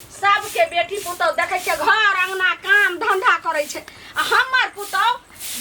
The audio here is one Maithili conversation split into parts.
सबके बेटी पुतहु देखै छियै घर अंगना काम धंधा करै छै आ हमर पुतहु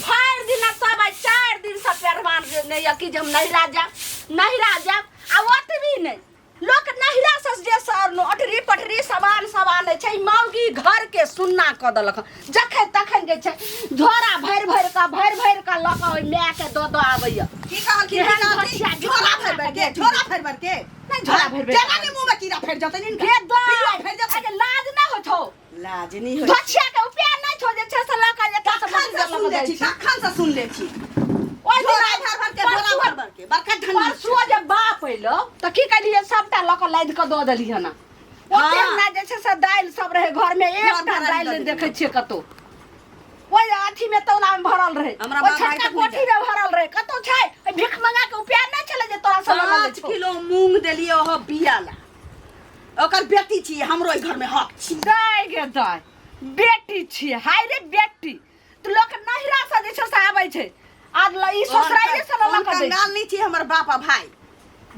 भरि दिन सब आइ 4 दिनसँ पेरवान नहि यऽ कि जे हम नहिरा जायब नहिरा जायब आ ओतबी नहि लोक नहिरा से जे सर अटरी पटरी सामान सब आनै छै ई मौगी घरके सुन्ना कऽ देलक हँ। जखन तखन जे छै झोरा भरि भरि कऽ भरि भरि कऽ लऽ कऽ ओहि मायके दऽ दऽ आबैए। की कहलखिन? केहन की कहलखिन? घटिया झोरा भरि भरि के, झोरा भरि भरि के। नहीं झोरा भरि भरि केना नहीं मुंह में कीड़ा फैल जतै निनका? गे दाइ, पिलुआ फैल जतै। अरे लाज नहि होइ छौ? लाज नहीं होइ। धोछिया के उपाय नहि छौ जे छै से लऽ कऽ जे छै से तखन से सुन ले छी, तखन से सुन ले छी। ओहि झोरा दिन भर भर के, झोरा भर भर के, बड़का धनी। परसुओ जे बाप अयलो तऽ की कहलियै, सबटा लऽ कऽ लादि कऽ दऽ देलियै हन। ओते हमरा जे छै से दालि सब रहै घर में, एकटा भरल दालि दऽ नहि देलियै। देखै छियै कतौ। ओहि अथी में तौला में भरल रहै, हमरा ओहि बाप भाई छोटका तक नहि कोठी में भरल रहै। कतौ छै? एहि भीख मंगा के उपाय नहि छलै जे तोरा सब लऽ लै 5 छौ। किलो मूंग देलियै ओहो बिया ला। ओकर बेटी छी, हमरो एहि घर में हक छी। दाय गे दाय, बेटी छियै, हाय रे बेटी। तऽ लोक नहिरा से जे छै से आबै छै आर ई ससुराइए से लऽ कऽ दै छै। कंगाल नहीं छी हमर बाप आ भाई,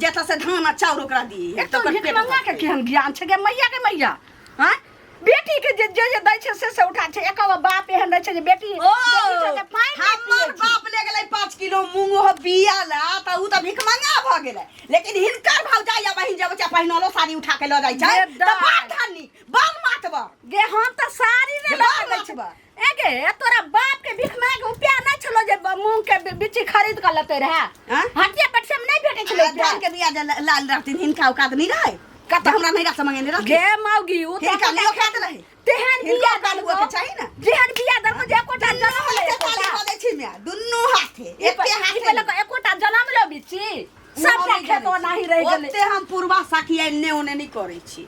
जतऽ से धान आ चाउर ओकरा दिए। एक तो भीख मंगा के केहन ज्ञान छै गे मैया के मैया। हाँ, बेटी के जे जे जे दै छै से से उठा छै। एक गो बाप एहन रहै छै जे बेटी ओ बेटी छै जे पानि नहि हमर पियै छै। बाप ले गेलै 5 किलो मूंग ओहो बिया ला, तऽ उ तऽ भीख मंगा भऽ गेलै। लेकिन हिनकर भौजाई आ बहिन जे बच्चा पहिनलो साड़ी उठा के लऽ जाइ छै गे तऽ दाइ। बड़ धनी, बड़ मातबर। गे हम तऽ साड़ी नहि गे लऽ बड़ के दै छै। मातबर। ए गे, तोरा बाप के भीख मांगे के उपाय नहि छलो जे मूंग के बिच्ची खरीद के लेते रहे? आँय? हटिया पटिया में नहि भेटै छलै आ धान के बिया जे लाल रहथिन, हिनका औकात नहि रहै। कतऽ? हमरा नैहरा से मंगेने रहथिन। गे मौगी, उ तऽ हिनका एकोटा नहि औकात रहै। तेहन हिनका बिया औकात देलकौ। हुअके चाही ने। जेहन बिया देलकौ जे एकोटा दुनू जनम लै हाथे एकोटा। ताली बजै छी माय, दुनू हाथे, ई एके हाथे ई पहिले कह एकोटा जनम लो बिच्ची, ओ सबटा हम नहि खेत जानै छी। ओनाही रहि गेलै। ओते हम पूर्वा साखी एने ओने नहि करै छी।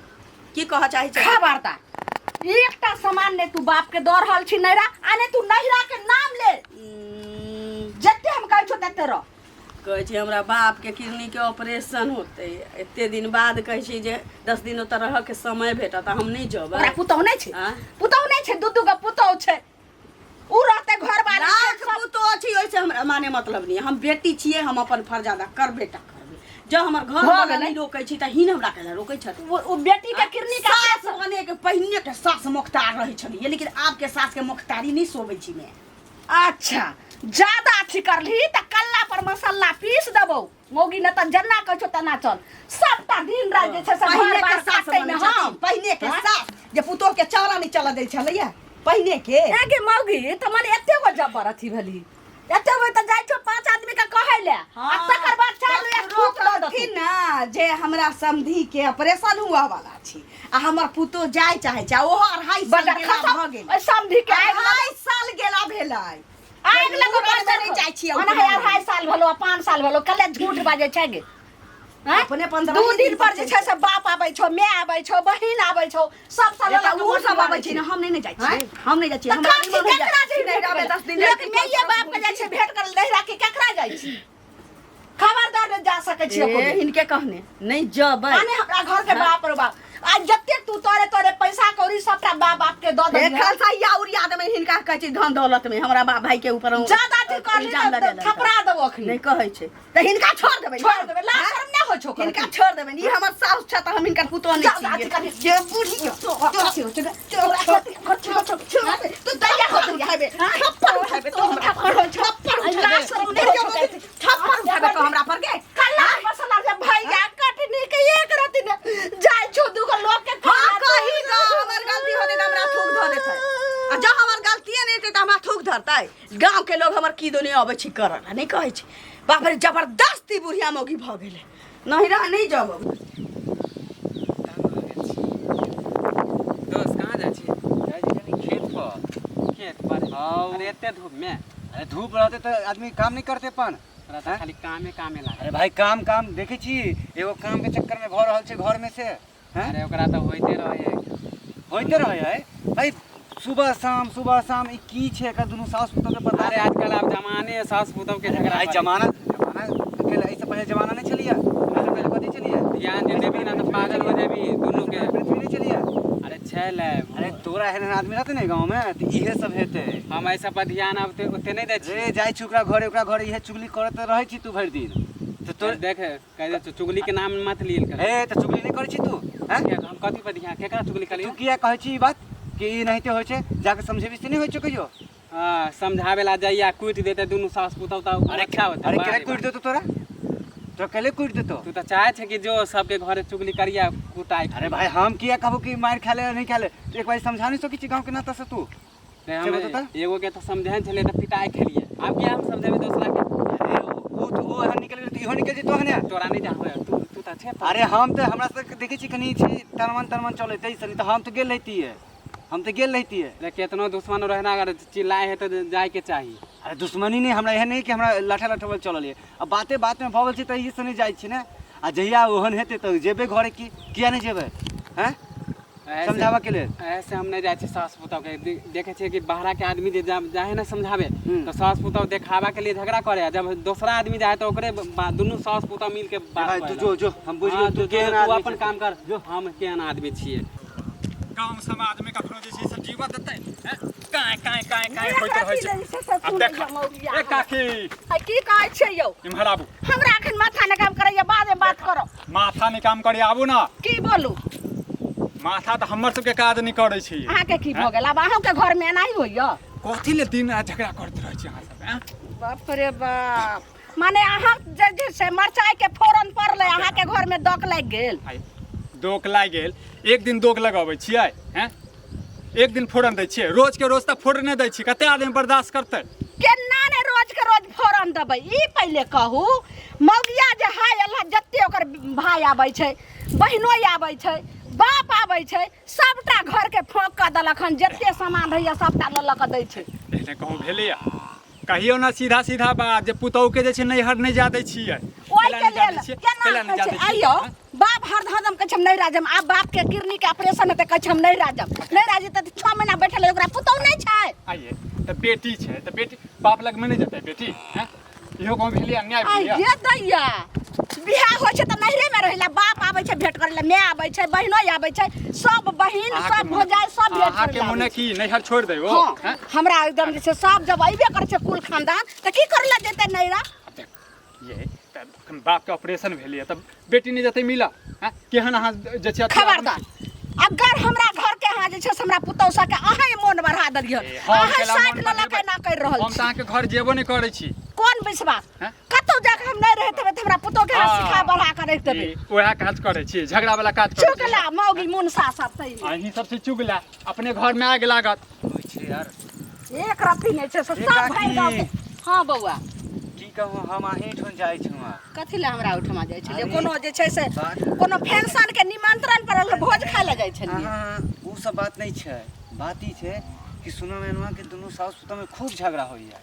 की कहऽ चाहै छी? खबरदार, एकटा सामान ने तू बाप के दऽ रहल छी नैहरा, आ ने तू नैहरा के नाम ले। जते हम कहै छौ तते रह। कहै छै हमरा बाप के किडनी के ऑपरेशन होतै, एते दिन बाद कहै छै जे 10 दिन ओतऽ रहऽ के समय भेटत, आ हम नहि जेबै। ओकरा पुतहु नहि छै? आँय? पुतहु नहि छै? दू दू गो पुतहु छै, उ रहतै घर बारी लाख सब। पुतोह छी, ओहिसँ हमरा माने मतलब नहि। हम बेटी छियै, हम अपन फर्ज अदा करबे टा करबै। जँ हमर घर भऽ वाला गेलै। नहि रोकै छी तऽ हिन हमरा कैला रोकै छथि? उ बेटी के किडनी के सास बने के पहिने के सास मोख्तार रहै छलियै, लेकिन आब के सास के मोख्तारी नहि सोबै छी मैं। अच्छा, ज्यादा अथी करलही तऽ कल्ला पर मसाला पीस देबौ मौगी, ने तऽ जेना कहै छौ तेना चल। सबटा दिन राति जे छै से घर पहिने के बार सास काटैमे बनै हम। छथिन, पहिने के आँय? सास जे पुतोह के चारा नहि चलऽ दै छलैया पहिने के। ए गे मौगी, तऽ मने एते गो जबर अथी भेलही, एते गो तऽ जाइ छौ 5 आदमी के कहै ले, आ तकर बाद 4 लोग ककरो थूक दऽ देतौ। कहथिन ने जे हमरा समधी के ऑपरेशन हुआ वाला छी आ हमर पुतोह जाय चाहे छै, आ ओहो 2.5 साल बगर गेला खसौ, भऽ गेलै। ओहि समधी के आगि लग- 2.5 साल गेला भेलै। आगि लगो मुड़न मे बगर नहि जाइ छियै। ओना है 2.5 साल भेलो आ 5 साल भेलो, कले झूठ बाजै छै गे। आँय? अपने 15 2 दिन दिन पर जे छै से बाप आबै छौ, my आबै छौ, बहिन आबै छौ, सब साल एतऽ उ सब आबै छै ने, हम नहि ने जाइ छियै, आँय? हम नहि जाइ छियै। तऽ हमरा कथी नहि मन होइया। केकरा जाइ नहि भेंट रहबै करै? 10 दिन लेकिन रहबै, माइये बाप के जाइ छै भेंट करै लए, नैहरा के केकरा जाइ छै? खबरदार नहि जा सकै छी एको ए, बेर। हिनके कहने नहि जेबै। माने हमरा घर के बाप रे बाप, आ जते तू तोरे तोरे पैसा कौड़ी सबटा बाप बाप के दऽ देलियै। देखल सही आ उड़िया देबै हिनका कहै छै धन दौलत में हमरा बाप भाई के ऊपर हम ज्यादा अथी करली इल्जाम तऽ लगेलक। थपड़ा देबो अखनी। नहि कहै छै तऽ हिनका छोड़ देबै, छोड़ देबै। लाज शरम नहि होइ छौ? हिनका छोड़ देबै। ई हमर साउस छै तऽ हम हिनकर पुतोह नहि जाउ, छियै। जाउ, जे बूढ़ी तू दैया होतै, उठाबे थप्पड़ उठाबे तो हमरा पर, थप्पड़ उठाबे, लाज शरम नहि होइ छौ? थप्पड़ उठाबे तो हमरा पर गे। कल्ला मसाला से भैया कटनी के एक रति ने जाइ छौ दूगो लोग के। हाँ, कही ग हमर गलती होतै तऽ हमरा थूक धऽ देतै, आ जँ हमर गलतिये नहि हेतै तऽ हमरा थूक धरतै? गाँव के लोग हमर की दुनिया अबै छै करऽ ला नहि कहै छै। बाप रे, जबरदस्ती बुढ़िया मौगी भऽ गेलै। नहिरा नहि जब। दोस्त, कहाँ जाइ छी? जाइ छी कनि खेत पर। खेत पर? हाँ। अरे एते धूप में? अरे धूप रहते तऽ आदमी काम नहीं करते पान। तोरा तऽ खाली कामे कामे लागल। अरे भाई, काम काम देखै छी, एगो काम के चक्कर में भऽ रहल छै घर में से। हैं? अरे ओकरा तऽ होइते रहै। होइते रहै है भाई, सुबह शाम सुबह शाम, ई की छै एकर दुनू सास पुतोह के पता। अरे आजकल आब जमाने सास पुतोह के झगड़ा भाई करै। जमाना जमाना के एहिसँ पहिले जमाना नहि छलियै? एहिसँ पहिले कथी छलियै? ध्यान जे देबही ना तऽ पागल हो जेबही दुनू के। पृथ्वी नहि छलियै? अरे छै ले। अरे तोरा एहन एहन आदमी रहतै ने गाँव में तऽ इहे सब हेतै। हम एहि सब पर ध्यान आब ओते ओते नहि दै छियै। रे जाइ छी ओकरा घरे, ओकरा घरे, इहे चुगली करैत रहै छी तू भरि दिन। तऽ तोर देख कह दे चुगली के नाम मत लियल कर। ए तऽ चुगली नहि करै छी तू हैं? किया हम कथी पर ध्यान केकरा चुगली तू करियो? किया कहै छी ई बात कि ई एनाहिते होइ छै? जाके समझेबी से नहि होइ छौ कहियो? हाँ, समझावे ला जाइया कूट देते दुनू सास पुतौ तऽ अरे अच्छा होते। अरे बाह केना रे कुटि बाह। देतौ तोरा? तोरा कैले कुटि देतौ? तू तऽ चाहे छै कि जो सबके घरे चुगली करिया कुटाई। अरे भाई हम किया कहबो कि मारि खा ले नहीं खा ले? तू एक बार समझा नहीं सकै छी गाँव के नाता से तू? नहीं, से हम बता तऽ। एगो के तऽ समझाइन छलै तऽ पिटाई खेलिए, आब किया हम समझेबै दोसरा के? अरे ओ तऽ ओ एहन निकलि गेल तऽ इहो निकलि जेतौ एहने। तोरा नहीं जा होय, तू तू तऽ छे। अरे हम तऽ हमरा सबके देखै छी कनि छै तनमन तनमन चलै ताहि से, नहीं तऽ हम तऽ गेल रहितियै, हम तऽ गेल रहितियै। रे केतनो दुश्मन रहना अगर चिल्लाए है तऽ जाए के चाही। अरे दुश्मनी नहि हमरा एहन नहि कि हमरा लाठा लाठा चलल यऽ, आ बाते बातमे भऽ गेल छै तऽ एहि से नहि जाइ छी ने। आ जहिया ओहन हेतै तऽ जेबै घरे की किया नहि जेबै हैं समझाबऽ के लेल? ऐसे हम नहीं जाइ छी सास पुतौह के देखै छियै कि बाहरा के आदमी जे जाइ है ना समझाबे तऽ सास पुतौह देखाबा के लिए झगड़ा करे, आ जब दोसरा आदमी जाए तऽ ओकरे दुनू सास पुतौह मिल के बात भाई तू करेला। जो जो हम बुझि हाँ, गेल तू तू केहन तू आदमी अपन छे। काम कर, हम केहन आदमी छियै। गाँव समाज में कखनो जे छै से जीवा देतै हैं? काँय काँय काँय काँय होइत रहै छै। आब देख ए काकी। की कहै छियै यौ? इम्हर आबू। हमरा एखन माथा नहि काम करैया, बादमे बात करब। माथा नहि काम करे, आबू ना। की बोलू? माथा तऽ हमर सबके काज नहि करै छै। अहाँके की भऽ गेल? आब अहूँके घरमे एनाही होइया? कथी ले दिन राति झगड़ा करैत रहै छी अहाँ सब, आँय? बाप रे बाप, माने अहाँ जे जे से मरचाइ के फोरन पड़लै अहाँके घरमे दक लागि गेल? आइ दोक लागि गेल। एक दिन दोक लगबै छियै हैं, एक दिन फोरन दै छियै, रोज के रोज तऽ फोरने दै छियै, कते आदमी बर्दाश्त करतै? केना ने रोज के रोज फोरन देबै ई पहिले कहू। मौगिया जे हाय अल्लाह, जते ओकर भाय आबै छै, बहिनोइ आबै छै, बाप आबै छै, सबटा घर के फोंक कऽ देलक हन, जते सामान रहैया सबटा लऽ लऽ कऽ दै छै। एहने कहूँ भेलैया? कहियो ना सीधा सीधा बात जे पुतहु के जे छै नैहर नहि जा दै छियै। ओहि कैला के नहि जा लेल दै छियै? केना कैला नहि होइ जा छै? दै छियै? आइयो बाप हर हरदम कहै छै हम नहि राजम, आब बाप के किडनी के ऑपरेशन हेतै, कहै छै हम नहि राजम, नहि राजतै तऽ 6 महीना बैठल है, ओकरा पुतहु नहि छै। आइये तऽ बेटी छै तऽ बेटी बाप लगमे नहि जेतै बेटी हैं? इहो कहूँ भेलै अन्याय भेलैया? आइये दैया, बियाह होइ छै तऽ नैहरे में रहैला, बाप आबै छै भेंट करै लए, माय आबै छै, बहिनो आबै छै, सब बहिन अहाँके सब मोने- भौजाइ सब भेंट अहाँके करै लए मोने आबै छै। की नैहर छोड़ि दै ओ? हाँ, हैं? हमरा एकदम जे छै सब जब अयबे करै छै कुल खानदान तऽ की करै लए जेतै नैहरा? आब देख, ये तऽ अखन बापके ऑपरेशन भेलैया तऽ बेटी नहि जेतै मिलऽ हैं? केहन अहाँ जे छै अथी खबरदार, अगर हमरा घर के अहाँ जे छै से हमरा पुतहु सबके अहें मोन बढ़ा देलियै, ए, हम अहें केला साइड मोन लऽ लऽ के बढ़ेबै? एना करि रहल हम तऽ छी। अहाँके घर जेबो नहि करै छी। कोन विश्वास? हैं? कतौ जाके हम नहि रहैत हेबै तऽ हमरा पुतहु के अहाँ हाँ। सिखा बढ़ा कऽ राखि देबै। ई वएह काज करै छी, झगड़ा वाला काज करै छी। चुगला मौगी मुनसा सब तैमे। अहीं सबसे चुगला अपने घर में आगि लागत। होइ छै यार। एक रत्ती नहि छै से ए सब भरि काकी। गाँव के। हाँ बौआ। की कहूँ, हम अहीं ठाम जाइ छौं। कथी लए हमरा ओहिठमा जाइ छलियै? अरे, कोनो जे छै से बात- कोनो फंक्शन के निमंत्रण पर भोज खाय लए जाइ छलियै। अहाँ ओ सब बात नहि छै, बात ई छै कि सुनऽ में एलहुँ कि दुनू साउस पुतहु में खूब झगड़ा होइया।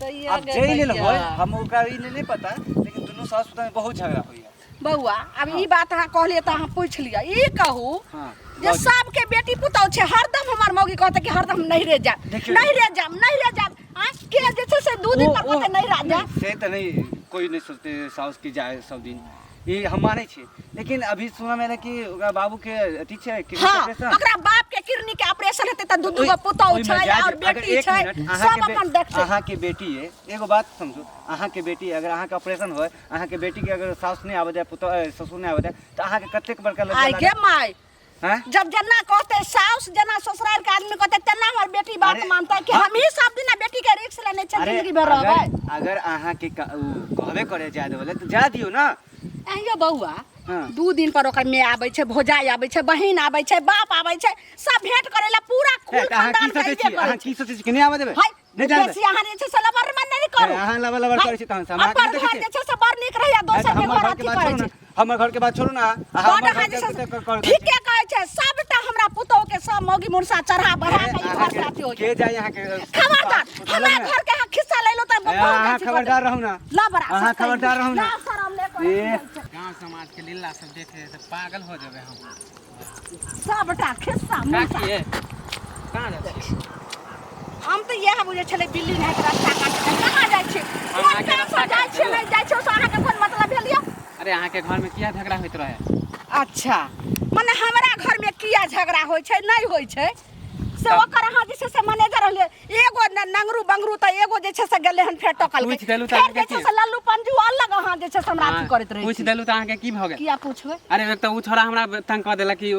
दैया आब गे जै लेल दैया। होय हम ओकरा ई नहि पता, लेकिन दुनू साउस पुतहु में बहुत झगड़ा होइया। बौआ आब ई बात अहाँ कहलियै तऽ अहाँ पूछि लिअ, ई कहू हाँ, जे बाजू। सबके बेटी पुतहु छै, हरदम हमर मौगी कहतै कि हरदम नैहरे जायब, देखियौ। नैहरे जायब, नैहरे जायब, आ के जे छै से 2 दिन पर कहतै नैहरा जायब। नहीं, से तऽ नहीं, कोई नहीं सोचते साउस की जाए सब दिन, ई हम मानै छी, लेकिन अभी सुनऽ में एलै कि ओकरा बाबू के अथी छै किडनी हाँ, ऑपरेशन। ओकरा बाप के किडनी के ऑपरेशन हेतै तऽ दू दू गो पुतहु ओहिमे छै जा और दियौ। अगर बेटी एक छै, मिनट, सब अहाँके अपन देखतै। अहाँके बेटी है, एगो बात समझू, अहाँके बेटी अगर अहाँके ऑपरेशन होय, अहाँके बेटी के अगर साउस नहि आबऽ जाय, पुतहु ससुर नहि आबऽ जाय, तऽ अहाँके कतेक बड़का लज्जा आइ गे लागत? माय, हैं? जब जेना कहते साउस, जेना ससुराल के आदमी कहते तेना हमर बेटी बात अरे, मानते कि हाँ। हम ही सब दिन बेटी के रिक्स लेने छै, अरे, जिंदगी भर रहबै। अगर अहाँके उ कहबे करे जाय देबे तऽ जा दियौ ना। अहियो बौआ, हाँ। 2 दिन पर ओकर माय आबै छै, भौजाइ आबै छै, बहिन आबै छै, बाप आबै छै, सब भेंट करै ला पूरा कुल हे, तऽ अहाँ की खानदान के सोचै अइबे छी? करै अहाँ छै। की सोचै छी कि नहि आबऽ देबै? हाय, नहि जाय देबै? बेसी अहाँ जे छै से लबर मन नहि करू। हे, अहाँ लबर लबर हाय, करै छी तहन से, हम अहाँके अपन नहि देखै घर छी। जे छै से बड़ नीक रहैया, दोसर हे, तऽ के हमर घर घरके अथी बात करै छोड़ू छै। ने, हमर घरके बात छोड़ू ना, अहाँ बड़ हमर अहाँ घरके जे छै से कर- ठीके कहै छै, सबटा हमरा पुतहु के सब मौगी मुनसा चढ़ा बढ़ा हे, के ई घर अहाँके से अथी होइ के जाय अहाँके खबरदार, पुतहु हमरा लगमे? घर के अहाँ खिस्सा लैलो तऽ हे, बहुत अहाँ अथी कऽ खबरदार देब। रहू ना। लबड़ा अहाँ सस्ता खबरदार रहू ना। लाज शरम नहि करै ए। छै। गाँव समाज के लीला सब देखे तऽ पागल हो जेबै हम। सबटा खिस्सा मुनसा। काकी, ए, कहाँ जाइ छी? हम तऽ इएह बुझै छलै बिल्ली नहि रास्ता काटै, कहाँ जाइ छी? हम कोन अहाँके काम रास्ता से जाइ काटि छियै देबै। नहि जाइ छियै, ओहिसँ अहाँके कोन मतलब भेल यऽ? अरे अहाँके घरमे किया झगड़ा होइत रहै? अच्छा, मने हमरा घरमे किया झगड़ा होइ छै नहि होइ छै से ओकर अहाँ जे छै से मैनेजर रहलियै एगो नंगरू बंगरू तऽ एगो जे छै से गेलै हन फेर टकल पूछि देलहुँ तऽ फेर अहाँके जे छै की? से लल्लू पंजू अलग अहाँ जे छै से हमरा अथी करैत रहै पूछि छी देलहुँ तऽ अहाँके की भऽ गेल किया पूछबै अरे एक तऽ ओ छोड़ा हमरा तंग कऽ देलक कि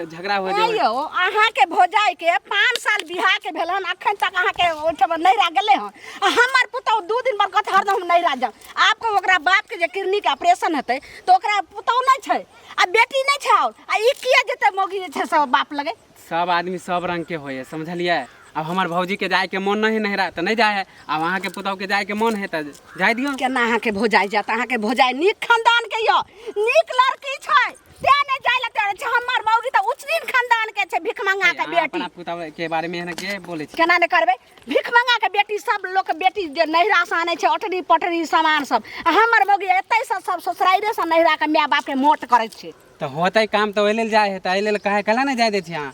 झगड़ा हो आँय जाए यौ अहाँके भौजाइके 5 साल बियाह के भेल हन अखन तक अहाँके ओहिठाम नैहरा गेलै हन आ हमर पुतहु 2 दिन पर कहत हरदम हम नैहरा जाउ आबके ओकरा बापके जे किडनीके ऑपरेशन हेतै तऽ ओकरा पुतहु नहि छै आ बेटी नहि छै आओर आ ई किया जेतै मौगी जे छै से बाप लगे सब आदमी सब रंग के होइए समझलियै अब हमर भौजी के जाय के मन नहीं नहिरा तऽ नहीं जाय है अब अहाँ के पुतहु के जाय के मन है तऽ जाय दियौ केना अहाँके भौजाइ जायत अहाँके भौजाइ नीक खानदान के यऽ नीक लड़की छै तें नहि जाय लए तैयार छै हमर मौगी तऽ उचरीन खानदान के छै भिखमंगा के अहाँ बेटी अपना पुतहु के बारे में एहन के बोलै छी केना नहि करबै भिखमंगा के बेटी सब लोक बेटी जे नैहरा से आनै छै अटरी पटरी सामान सब आ हमर मौगी एतै से सब ससुराइरे से नैहरा के माय बाप के मोट करै छै तऽ होतै काम तऽ ओहि लेल जाइ है तऽ एहि लेल कहे कला नहि जाय दै छी अहाँ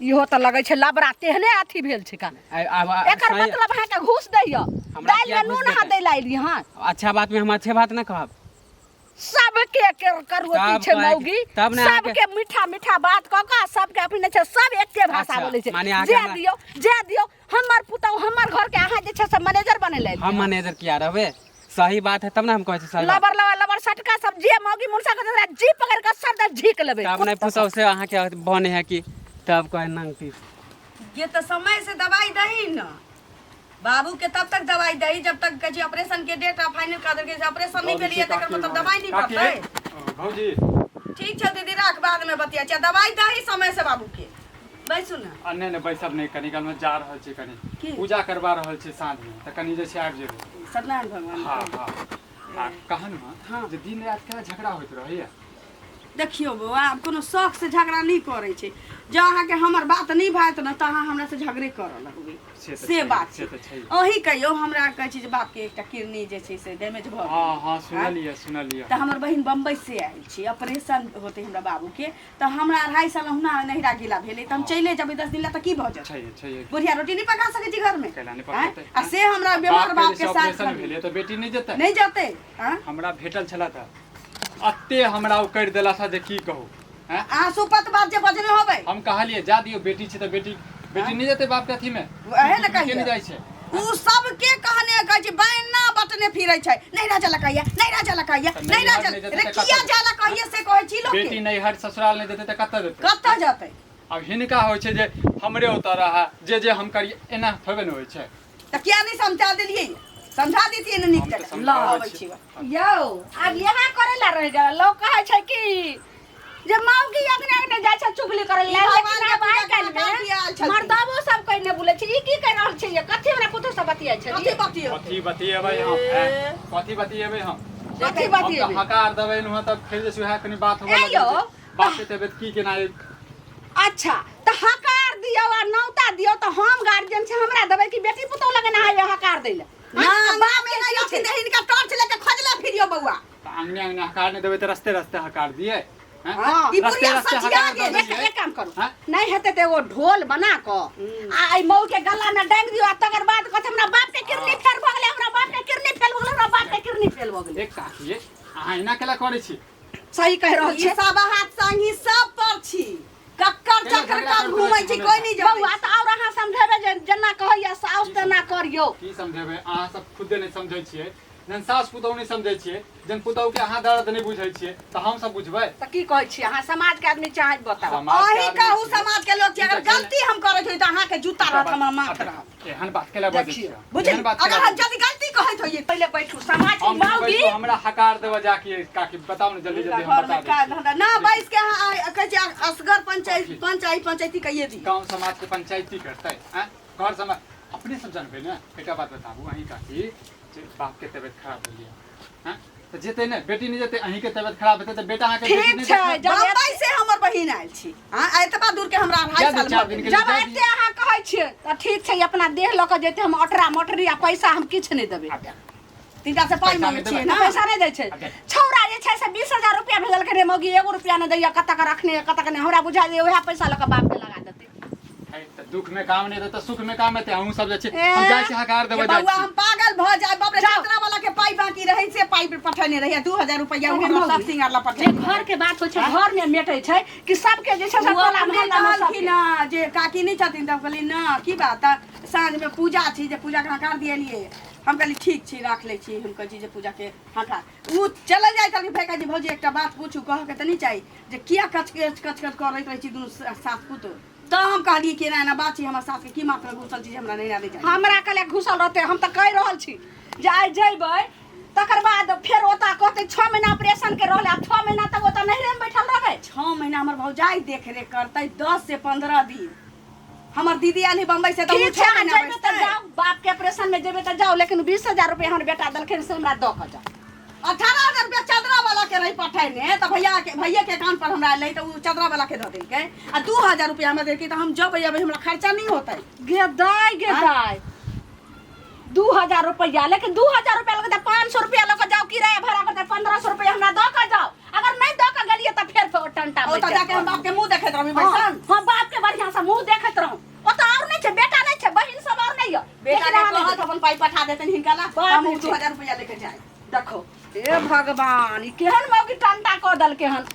इहो तऽ लगै छै लबरा तेहने अथी भेल छै का आब एकर मतलब अहाँके घूस दैय हमरा दालि किया में घूस नून अहाँ देतै? दै लए एलियै हँ अच्छा बात में हम अच्छे बात न कहब सबके करुअती तब छै कहै मौगी तब ने अहाँके- सबके मीठा मीठा बात कऽ कऽ सबके अपने छै सब एके भाषा अच्छा, बोलै छै माने अहाँके जे हमरा- दियौ जे दियौ हमर पुतहु हमर घर के अहाँ जे छै से मैनेजर बनै लए हम मैनेजर किया रहबै सही बात है तब ना हम कहै छी सही बात लबर लबर लबर सटका सब जे मौगी मुनसा के तोरा जी पकड़ के सर दे झीक लेबै तब नहीं पुतहु से अहाँके बने है कि तब कहे नंगटी ये तऽ समय से दवाई दही न बाबू के तब तक दवाई दही जब तक कहै छै ऑपरेशन के डेट आ फाइनल कर देलकै से ऑपरेशन नहीं भेलियै तकर मतलब दवाई नहीं काकी, पड़तै भौजी ठीक छै दीदी राख बाद में बतिया छै दवाई दही समय से बाबू के बैसू ने आ नहि नहि बैसब नहि कनी कालमे जा रहल छी कनी की? पूजा करवा रहल छी साँझमे तऽ कनी जे छै आबि जेबै सत्यनारायण भगवान हँ हँ आ कहन हँ जे दिन राति केना झगड़ा होइत रहैया देखियौ बौआ आब कोनो शौक से झगड़ा नहि करै छै जँ अहाँके हमर बात नहि भायत ने तऽ अहाँ हमरा से झगड़े करऽ लगबै से तऽ से छै, बात से छै तऽ छै। अहीं कहियौ हमरा कहै छी जे बापके एकटा किडनी जे छै से डैमेज भऽ गेल हँ हँ सुनलियै सुनलियै तऽ हमर बहिन बम्बई से आयल छी ऑपरेशन होतै हमरा बाबूके तऽ हमरा 2.5 साल अहुना नहिरा गेला भेलै तऽ हम चले जेबै 10 दिन ला तऽ की भऽ जेतै छैहे छैहे बुढ़िया रोटी नहि पका सकै छी घरमे कैला नहि आँय? पकेतै आ से हमरा बीमार बाप बाप के के साथ ऑपरेशन भेलै तऽ बेटी नहि जेतै नहि जेतै आँय? हमरा भेटल छला तऽ अते हमरा ओ करि देला था जे की कहू हैं अहाँ सुपत बात जे बजने होबै हम कहलियै जा दियौ बेटी छै तऽ बेटी बेटी नहि जेतै बाप के अथी मे वएह ने के कहियै नहि जाइ छै उ सबके कहने कहै छै बैना बटने फिरै छै नहीं राजा ला कहिया नहीं राजा ला कहिया तऽ नहीं नैहर राजा नहि जेतै रे तऽ किया कतऽ जाला कहिया से कहै छी लोक बेटी के नैहर ससुराल नहि जेतै तऽ कतऽ जेतै कतऽ जेतै आब हिनका होइ छै जे हमरे ओतऽ रहए जे जे हम करियै एना थोड़बे ने होइ छै तऽ किया नहीं समझा देलियै समझा देतियै ने नीक हम तऽ जकाँ समझाबै अबै छी। छी यौ आब इएह करे ला रह गेल लोग कहै छै कि जे मौगी अगने अगने जाइ छै चुगली करे ला ई भगवान लेकिन आब के आइ काल्हि पूजा में काफी आयल छथिन। मर्दबो सब कोइ नहि बोलै छै ई की कहि रहल छै ये कथी हमरा पुतहु सब बतियाइ छै कथी बतियौ कथी बतियेबै हम हैं? कथी बतियेबै हम कथी हम तऽ बतियेबै हकार देबै नुहा तब फेर जे छै वएह कनि बात होबऽ ए लगै यौ। छै बाप के तबियत की केना अइ? अच्छा तऽ हकार दियौ आ नौता दियौ तऽ हम गार्जियन छै हमरा देबै कि बेटी पुतहु लग ना आइए हकार दै लए ना बाप के नहीं अथी दही हिनका टॉर्च लेके खोजले फिरियो बौआ तऽ अंगने अंगने हकार नहि देबै तऽ रस्ते रस्ते हकार दियै हैं? हाँ, ई रस्ते बुढ़िया रस्ते सठिया हकार गेल। दऽ एक दियै। एक काम करू हाँ? नहीं हेतै तऽ एगो ढोल बना कऽ आ एहि मऊ के गला में डांगि दियौ आ तकर बाद कहत हमरा बाप के किडनी फेल भऽ गेलै हमरा बाप के किडनी फेल भऽ गेलै हमरा बाप के किडनी फेल भऽ गेलै एक काकी अहाँ एना केला करै छी सही कहि रहल ई छी सब हाथ संगी सब पर छी कक्कर केना चक्कर झगड़ा कब करैत घूमै रहै छी छी कोई नहीं जानै बौआ तऽ आओर अहाँ समझेबै जे जेना कहैया साउस तेना करियौ की समझेबै अहाँ सब खुदे नहि समझै छियै जहन सास पुतहु नहि समझै छियै जहन पुतहु के अहाँ दर्द नहि बुझै छियै तऽ हम सब बुझबै तऽ की कहै छी अहाँ समाज के आदमी चाहे बताउ समाज के अहीं आदमी कहू छियै। समाज के लोग छी ई अगर तऽ छै ने। गलती हम करै छी तऽ अहाँके जूता रहत हमर माथ रहत एहन बात केला बजै देखियौ, छियै बुझली एहन बात अगर केला हम बजै यदि गलती कहैत होइए पहिले बैठू समाज हम मौगी बैठू, हमरा हकार देबऽ जाके काकी बताउ ने जल्दी जल्दी हम घर बता में दै का छी। धंधा ना बैस के अहाँ कहै छी असगर पंचायत पंचायत पंचायती कहिए दी गाँव समाज के पंचायती करतै आँय घर समाज अपने सब जानबै ने एकटा बात बताबू अहीं काकी जे बाप के तबियत खराब भेल यऽ आँय तऽ जेतै ने बेटी नहि जेतै अहीं के तबियत खराब हेतै तऽ बेटा अहाँके बेटी ठीक नहि छै देखत? जब बम्बई से हमर बहिन आयल छी हाँ एतबा दूर के हमरा 2.5 जा साल दू चार भऽ दिन गेल के जब लिए जा एते अहाँ कहै छियै तऽ ठीक छै अपना देह लऽ कऽ जेतै हम अटरा मटरी आ पैसा हम किछु नहि देबै दिअ। तिनका से पाइ पैसा मांगे नहि छियै देबै। ना पैसा नहि दै छै छौड़ा जे छै से 20,000 रुपया भेजलकै रे मौगी एगो रुपया नहि दैया कतऽ के रखने कतऽ के नहि हमरा बुझा जे उएह पैसा लऽ कऽ बापके लगा देतै है, तऽ दुख में काम नहि देतै सुख में काम हेतै अहूँ सब जे छी ए, हम जाइ छी हकार जे देबै जाइ बौआ छी हम पागल भऽ जाय बाप रे जाओ। चित्रा वाला के पाइ बाकी रहै से पाइ पे पठेने रहै 2000 रुपया उ हमरा सब सिंगार ला जे पठेने घर के बात होइ छै घर में मेटै छै कि सबके जे छै से ओ टोला अपने मोहल्ला में सबके कहलखिन हँ जे काकी नहि छथिन तऽ हम कहलियै ना की बात तऽ साँझमे पूजा छी जे पूजाके हकार दिएलियै। हम कहलियै ठीक छी, राख लै छी। हम कहै छी जे पूजाके हकार ओ चलल जाइ कहलखिन भाय काजी भौजी एकटा बात पूछू, कहऽके तऽ नहि चाही जे किया कच कच कच कच करैत रहै छी दुनू सास पुतोह? तऽ हम कहलियै कि एना एना बात छै, हमर सासके की माथमे घुसल छै जे हमरा नहि आबै जाइ। हमरा कहले घुसल रहते, हम तऽ कहि रहल छी जे आइ जइबै तकर बाद फेर ओतऽ कहते 6 महीना ऑपरेशन के रहले, आब 6 महीना तक ओतऽ नहिरे में बैठल रहबै। 6 महीना हमर भौजाइ देख रेख करतै, 10 से 15 दिन हमर दीदी आयल बम्बई से तऽ ठीक 6 छै, अहाँ महीना जेबै तऽ बैसतै। जाउ, बाप के ऑपरेशन में जेबै तऽ जाउ, लेकिन 20,000 रुपया हमर बेटा देलखिन से हमरा दऽ कऽ जाउ। 18,000 रुपया चदरा वाला के रही पठेने तऽ भैया के, भैया के अकाउंट पर हमरा एलै तऽ ओ चदरा वाला के दऽ देलकै आ 2000 रुपया हमरा देलकै तऽ हम जब अबै हमरा खर्चा नहि होतै। गे दाय, गे दाय, 2000 रुपया, लेकिन 2000 रुपया लगतै, 500 रुपया लऽ कऽ जाउ, किराया भाड़ा करतै, 1500 रुपया हमरा दऽ कऽ जाउ। अगर नहीं दऽ कऽ गेलियै तऽ फेर टंटा ओतऽ बैठ जाके हम बाप के मुंह देखैत रहबै हाँ, बैसल। हाँ, बाप के बढ़िया से मुंह देखैत रहू। ओतऽ और नहीं छै, बेटा नहीं छै, बहिन सब और नहीं यऽ। बेटा लेकिन के अहाँ नहि कहत अपन पाई पठा देतनि हिनका ला, बाप हम रे। 2000 रुपया लेके जाए। देखो हे भगवान, ई केहन मौगी टंटा कऽ देलकै हन।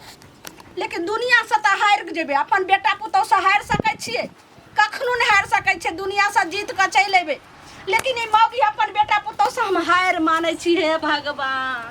लेकिन दुनिया से तऽ हारि जेबै, अपन बेटा पुतोह से हारि सकै छियै? कखनो नहि हारि सकै छियै। दुनिया से जीत कऽ चलि अयबै, लेकिन ई मौगी अपन बेटा पुतोह से हम हारि मानै छी। हे भगवान।